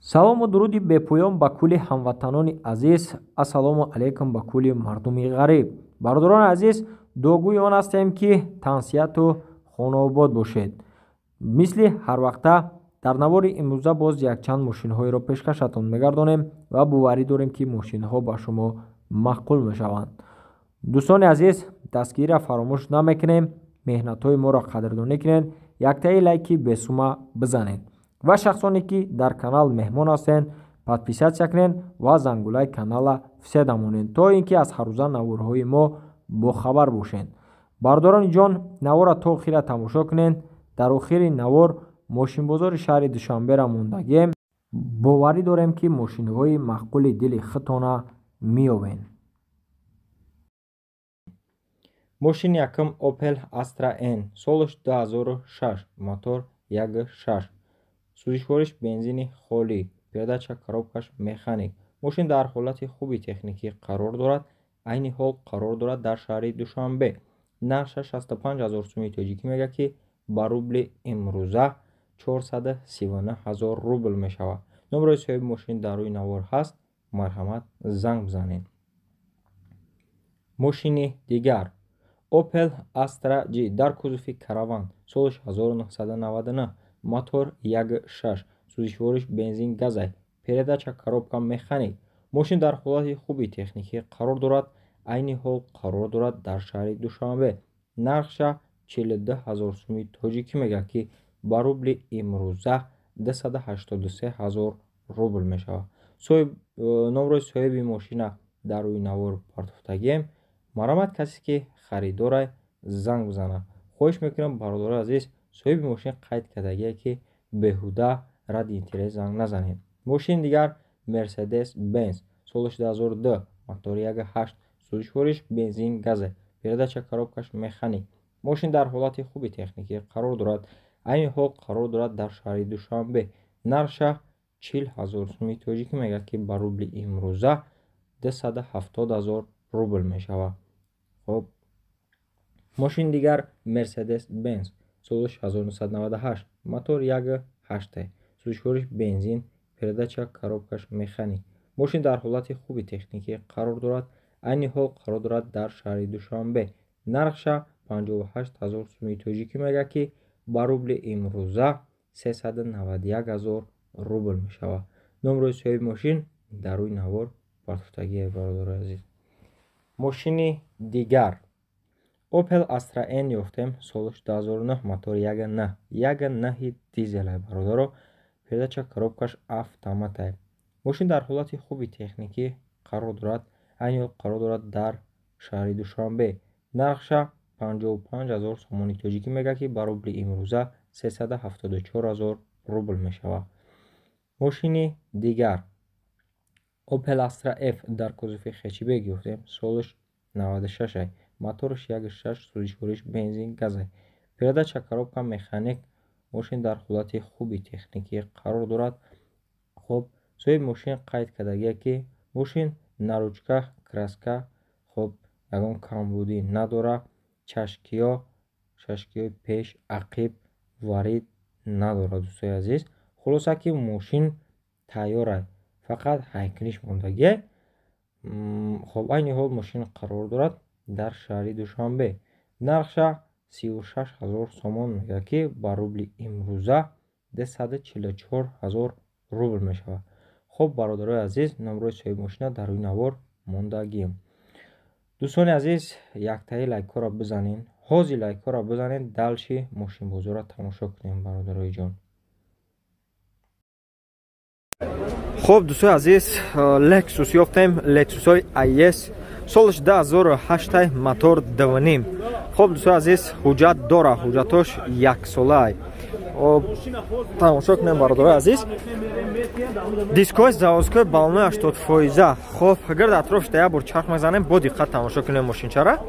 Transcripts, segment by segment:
Салому дуруди бепоён ба кулли ҳамватанони азиз. Ассалому алайкум ба кулли мардуми ғариб. Бародарони азиз, дуогӯи он ҳастем, ки тансиҳату хонаобод бошед. Мисли ҳарвақта дар навори имрӯза боз якчанд мошинҳоеро пешкашатон мегардонем ва боварӣ дорем, ки мошинҳо ба шумо маъқул мешаванд. Дӯстони азиз, дастгириро фаромӯш намекунем, меҳнатҳои моро қадрдонӣ кунед, яктаи лайки бесума бизанед ва шахсоне ки дар канал меҳмон ҳастед, подписаться кунед ва зангулаи канала фиседа монед, то ин ки аз ҳаррӯза наворҳои мо бохабар бошед. Бародарони ҷон, навора то охира тамошо кунед. Дар охири навор мошинбозори шаҳри Душанберо мондагием. Боварӣ дорем, ки мошинҳои маъқули дили худтона меёбед. Мошини якум Opel Astra N, солаш 2006, мотор 1.6, сӯзишвориш бензини холӣ, передача коробкаш механик. Мошин дар ҳолати хуби техникӣ қарор дорад, айни ҳол қарор дорад дар шаҳри Душанбе. Нархша 65 ҳазор суми тоҷикӣ мегӯяд, ки ба рубли имрӯза 439 ҳазор рубл мешавад. Номерои соҳиби мошин дар рӯи навор ҳаст, марҳамат, занг бизанед. Мошини дигар Opel Astra G дар кузови Караван, солаш 1999, мотор 1.6, сӯзишвориш бензин газай, передача коробка механик. Мошин дар ҳолати хуби техникӣ қарор дорад, айни ҳол қарор дорад дар шаҳри Душанбе. Нархша 42 ҳазор суми тоҷикӣ мегӯяд, ки ба рубли имрӯза 283 ҳазор рубл мешавад. Номрои соҳиби мошина дар рӯи навор партофтагием. Марҳамат, касе ки харидорай, занг бизанад. Хоҳиш мекунам, бародарои азиз, соҳиби мошин қайд кардагие, ки беҳуда ради интерес занг назанед. Мошини дигар Mercedes Benz, солаш 2002, мотори 1.8, сӯзишвориш бензин газе, передача коробкаш механик. Мошин дар ҳолати хуби техникӣ қарор дорад, айни ҳол қарор дорад дар шаҳри Душанбе. Нархша 40 ҳазор суми тоҷикӣ мегӯяд, ки ба рубли имрӯза 270 ҳазор рубл мешавад. Хоб, мошини дигар Mercedes Benz, солаш 1998, мотор 1.8, сӯзишвориш бензин, передача коробкаш механик. Мошин дар ҳолати хуби техникӣ қарор дорад, айни ҳол қарор дорад дар шаҳри Душанбе. Нархша 58 ҳазор суми тоҷикӣ мегӯяд, ки ба рубли имрӯза 391 ҳазор рубл мешавад. Номрои соҳиби мошин дар рӯи навор партофтагие, бародарои азиз. Мошини дигар Opel Astra N ёфтем, солаш 2009, мотор 1.9, 1.9 дизелай, бародаро, передача коробкаш автоматай. Мошин дар ҳолати хуби техникӣ қарор дорад, айни ҳол қарор дорад дар шаҳри Душанбе. Нархша 55 ҳазор сомони тоҷикӣ мегӯяд, ки ба рубли имрӯза 374 ҳазор рубл мешавад. Мошини дигар Opel Astra F дар кузови хэтчбек ёфтем, солаш 96, мотораш 1.6, сӯзишвориш бензин газай, передача коробка механик. Мошин дар ҳолати хуби техникӣ қарор дорад. Хоб, соҳиби мошин қайд кардагие, ки мошин на ручка, краска, хоб, ягон камбудӣ надорад, чашкиҳо, чашкиҳои пеш, ақиб варид надорад, дӯстои азиз. Хулоса ки мошин тайёрай, фақат ҳайкуниш мондагие. Хоб, айни ҳол мошин қарор дорад дар шаҳри Душанбе. Нархша 36 ҳазор сомон мегӯяд, ки ба рубли имрӯза 244 ҳазор рубл мешавад. Хоб, бародарои азиз, номрои соҳиби мошина дар рӯи навор мондагием. Дӯстони азиз, яктаи лайкҳоро бизанед, ҳозир лайкҳоро бизанед, дальше мошинбозорро тамошо кунем, бародарои ҷон. Хоб, дӯстои азиз, Lexus ёфтем, Lexus-ҳои IS, солаш 2008, мотор 2.5. Хоб, дӯстои азиз, ҳуҷҷат дора, ҳуҷҷатош яксолаай. Тамошо кунем, бародарои азиз. Дискҳои заводской балонои 80%. Хоб, гирд атрофш як бор чарх мезанем, бо диққат тамошо кунем мошинчара.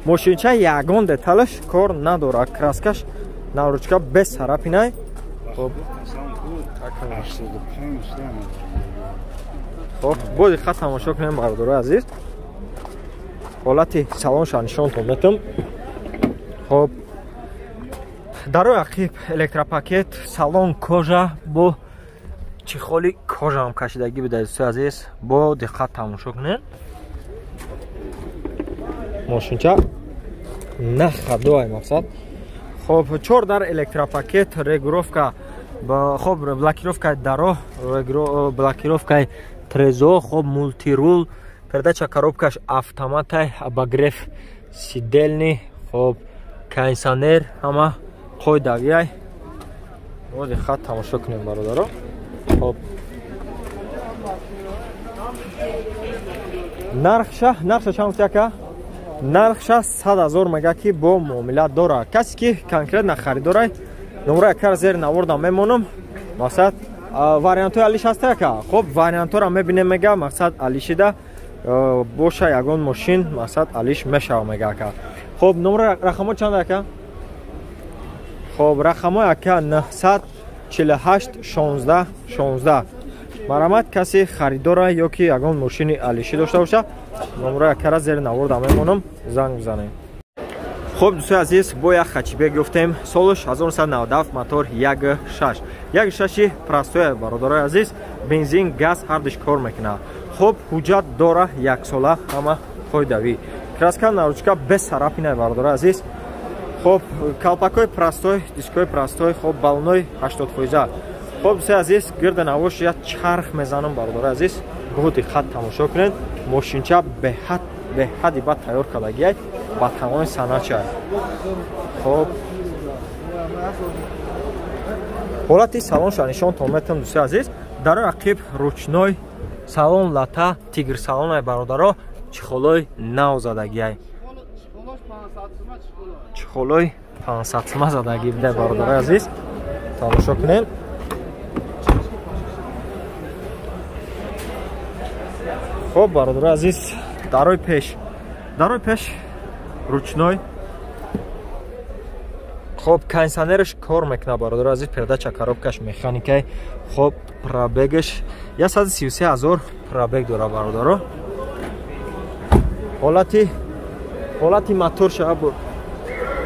Мошинча ягон деталаш кор надорад, краскаш на ручка, без царапинай. Хоб, хоб, бо диққат тамошо кунем, бародарои азиз. Ҳолати салонша нишонтон метам. Хоб, дарои ақиб электропакет, салон кожа бо Чехоли кожаам кашидагӣ буда, дӯстои азиз, бо диққат тамошо кунед. Мошинча нахадоай мақсад. Хоб, 4 дар электропакет, регулировка, хоб, блокировкаи даро, блокировкаи трезо, хоб, мултирул, передача коробкаш автоматай, обогрев сидельный, хоб, кондиционер, ҳама қоидавиай. Бо диққат тамошо кунем, бародаро. Хоб, нархша чанд гуфти ака? Нархша 100 000 мега ки бо муомила дора. Касе ки конкретно харидорай, номраи акара зери наворда мемонам. Мақсад вариантҳои алиш ҳаста ака? Хоб, вариантҳоро мебинем мега, мақсад алишида боша ягон мошин, мақсад алиш мешава мега ака. Хоб, номра рақамҳо чанд ака? Хоб, рақамҳои ака 948 16 16. Марамат, касе харидора ё ки ягон мошини алишӣ дошта боша, номраи акара зери наворда мемонам, занг бизанем. Хоб, дӯстои азиз, бо як хачибек ёфтем. Солаш 1997, мотор 1.6. 1.6 простое, бародарои азиз, бензин, газ ҳардуш кор мекунад. Хоб, ҳуҷҷат дора, яксола, ҳама қоидавӣ. Краска наручка без царапина, бародарои азиз. Хоб, калпакҳои простой, дискҳои простой, хоб, баллонои 80%. Хоб, дӯстои азиз, гирда навош як чарх мезанам, бародарои азиз, бо диққат тамошо кунед. Мошинча беҳади бад тайёр кардагиай, ба тамоми санъатча. Хоб, ҳолати салонша нишонтон метам, дӯстои азиз. Дарои ақиб ручной, салон лата, тигр салонай, бародаро, чехолои нав задагиай. Чехолои 500 сима задагӣ буда, бародарои азиз, тамошо кунед. Хоб, бародарои азиз, дарои пеш ручной. Хоб, кондиционераш кор мекунад, бародарои азиз, передача коробкаш механикай. Хоб, пробегаш 133 000 пробег дора, бародаро. Ҳолати мотор шава,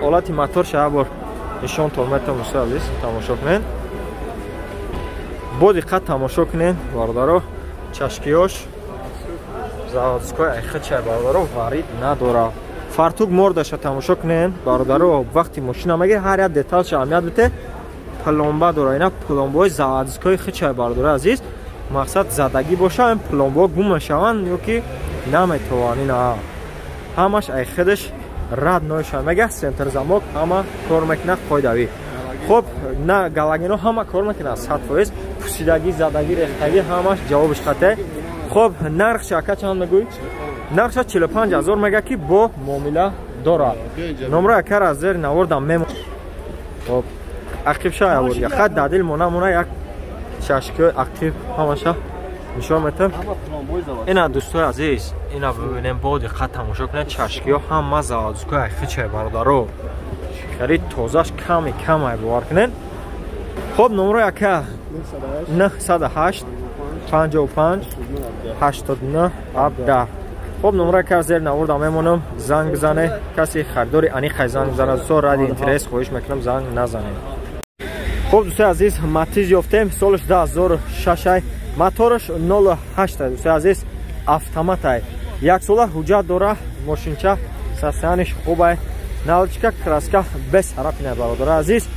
ҳолати мотор шава бор нишонтон метам, дӯстои азиз, тамошо кунед. Бо диққат тамошо кунед, бародаро. Чашкиёш заводской айхичай, бародаро, варид надора. Фартук мордаша тамошо кунед, бародаро. Вақти мошина мегир, ҳар як деталша аҳамият бите. Пломба дора, ина пломбои заводской хичай, бародаро азиз. Мақсад задагӣ боша, ин пломбо гум мешаванд ё ки наметавонанд. Ина ҳамаш айхидаш рад ноиша мега, центр замок ҳама кор мекунад қоидавӣ. Хоб, на галогено ҳама кор мекунад 100%. Пусидагӣ, задагӣ, рехтагӣ ҳамаш ҷавобиш хате. Хоб, нархша ака чанд мегӯӣ? Нархша 45 000 мега ки бо муомила дорад. Номраи акара аз зери навордам мемонам. Хоб, ақибша аворга хат дадил мона мона як чашкиҳои ақиб ҳамаша нишон метам. Ина дӯстои азиз, ина бибинем, бо диққат тамошо кунед, чашкиҳо ҳама заводской айхичай, бародаро. Хеле тозаш ками камай, бовар кунед. Хоб, номраи ака 908 55 89 17. Хоб, номраи ака зери наворда мемонам, занг бизане. Каси харидори аниқай занг бизанад, дӯсто, ради интерес хоҳиш мекунам, занг назанед. Хоб, дӯстои азиз, Матиз ёфтем, солаш 2006, мотораш 0.8, дӯстои азиз, автоматай. Яксола ҳуҷҷат дора, мошинча состояниш хубай, наличка, краска без царапина, бародарои азиз.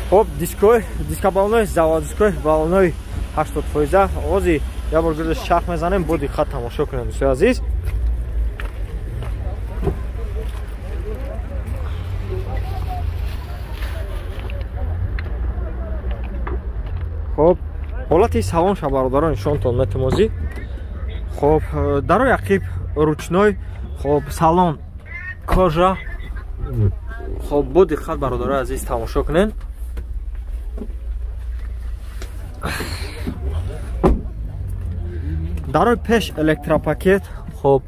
Хоб, дискои, дискабалонои заводской, балонои 80%. Ози як бор гирдаш чарх мезанем, бо диққат тамошо кунем, дӯстои азиз. Хоб, ҳолати салонша, бародарон, нишонтон метамозӣ. Хоб, дарои ақиб ручной, хоб, салон кожа. Хоб, бо диққат, бародарои азиз, тамошо кунед. Дарои пеш электропакет, хоб,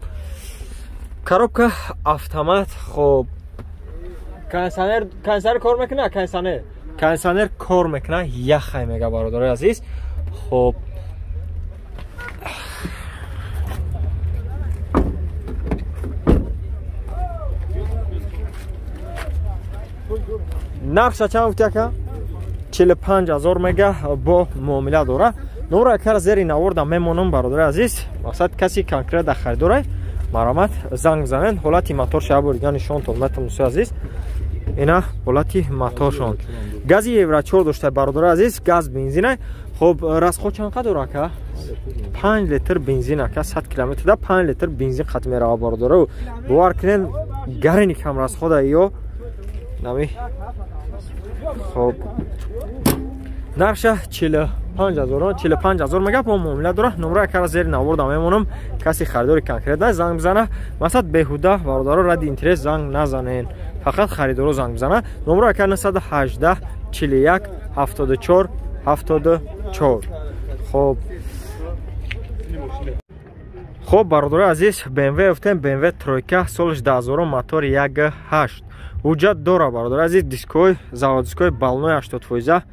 коробка автомат, хоб, кондиционер кор мекунад, кондиционер кор мекунад, яхай мега, бародарои азиз. Хоб, нархша чанд гуфти ака? 45 000 мега бо муомила дора. Номро якара зери наворда мемонам, бародари азиз. Мақсад каси конкрет дар харидорай, марҳамат занг бизанед. Ҳолати моторша як бор дига нишонтон метам, дӯстои азиз. Ина ҳолати моторшон. Гази евро 4 дошта, бародари азиз, газ бензина. Хоб, расход чанд қадр ака? 5 литр бензин ака, 100 километр да 5 литр бензин қат мерава, бародаро. Бовар кунед, гарини кам расхода ё нами. Хоб, нарша 45000, 45000 мега бо муомила дора. Номро якара зери наворда мемонам. Каси харидори конкрет занг бизана. Масад беҳуда, бародаро, ради интерес занг назанен. Фақат харидоро занг бизана. Номро якара 918 41 74 74. Хоб. Хоб, бародарои азиз, BMW ёфтем, BMW тройка, солиш 2000, мотор 1.8. Ҳуҷҷат дора, бародарои азиз, дискои, заводской балнои 80%.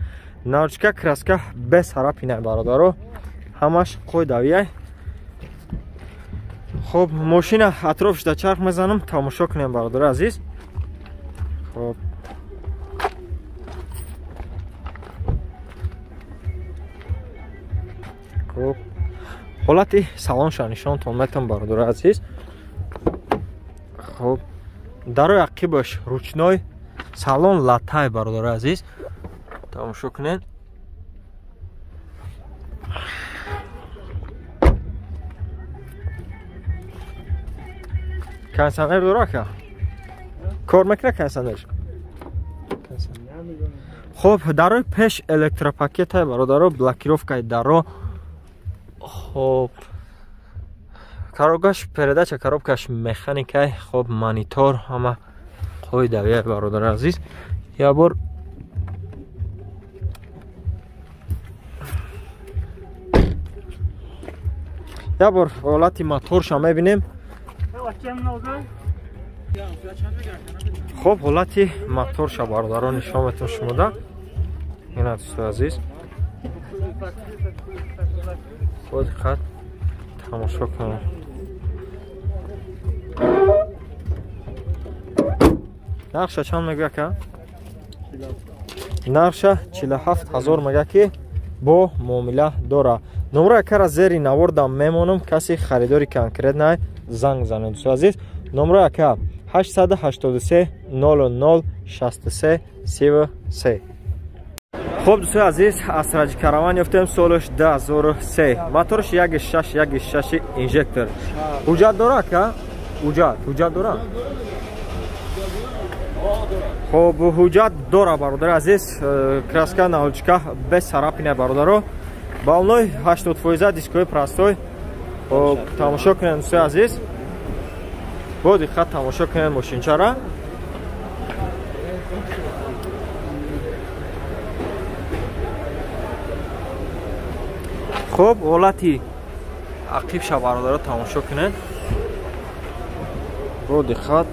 Нарчка, краска без ҳарапина, бародаро. Ҳамаш қойдавияй. Хоб, мошина атрофш да чарх мезанам, тамошо кунем, бародарои азиз. Хоб. Хоб. Ҳолати салонша нишонтон метам, бародарои азиз. Хоб, дарои ақибаш ручной, салон латай, бародарои азиз. Тамошо кунед. Кондиционер дора ака? Кор мекунад кондиционер? Хоб, дарои пеш электропакетай, бародаро, блокировкаи даро. Хоб, коробкаш передача, коробкаш механикай. Хоб, монитор ҳама қоидавия, бародари азиз. Я бор ҳолати моторша мебинем. Хоб, ҳолати моторша, бародарон, нишон метон шумода. Ина, дӯстои азиз, бо диққат тамошо кунед. Нархша чанд мегӯя ака? Нархша 47000 мега ки бо муомила дора. Номро якара зери наворда мемонам, каси харидори конкрет най занг занед, дӯстои азиз. Номро яка 883 00 63 33. Хоб, дӯстои азиз, Астра G Караван ёфтем, солаш 2003, моторш 1.6, 1.6 инжектор. Ҳуҷҷат дора ака? Ҳуҷҷат дора? Хоб, ҳуҷҷат дора, бародари азиз. Краска наҳолчика без царапина, бародаро. Балной 80%, дискои простой. Хоб, тамошо кунед, дӯстои азиз. Бо диққат тамошо кунед мошинчара. Хоб, ҳолати ақибша, бародаро, тамошо кунед. Бо диққат.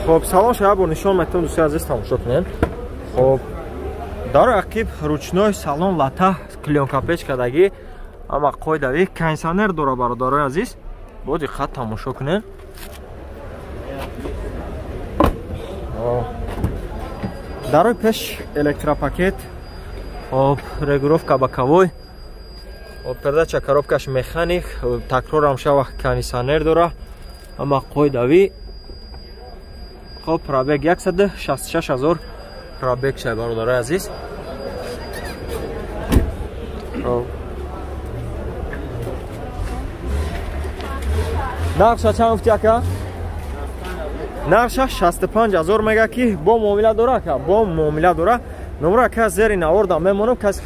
Хоб, салонша як бор нишон метавон, дӯстои азиз, тамошо кунед. Хоб, дарои ақиб ручной, салон лата, клеёнка печ кардагӣ, ҳама қоидавӣ, кондиционер дора, бародарои азиз. Бо диққат тамошо кунед. Дарои пеш электропакет, хоб, регулировка боковой, хоб, передача, коробкаш механик, такрорам шава, кондиционер дора, ҳама қоидавӣ. Хоб, пробег 166 000 пробег шай, бародарои азиз. Хоб, нархша чанд гуфти ака? Нархша 65000 мега ки бо муомила дора ака, бо муомила дора. Номро ака зери наворда мемонам, каси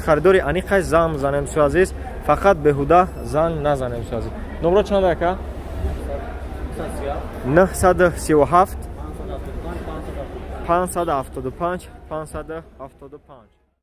харидори аниқай занг занем, дӯстои азиз. Фақат беҳуда занг назанем, дӯстои азиз. Номро чанд ака? 937 575 575.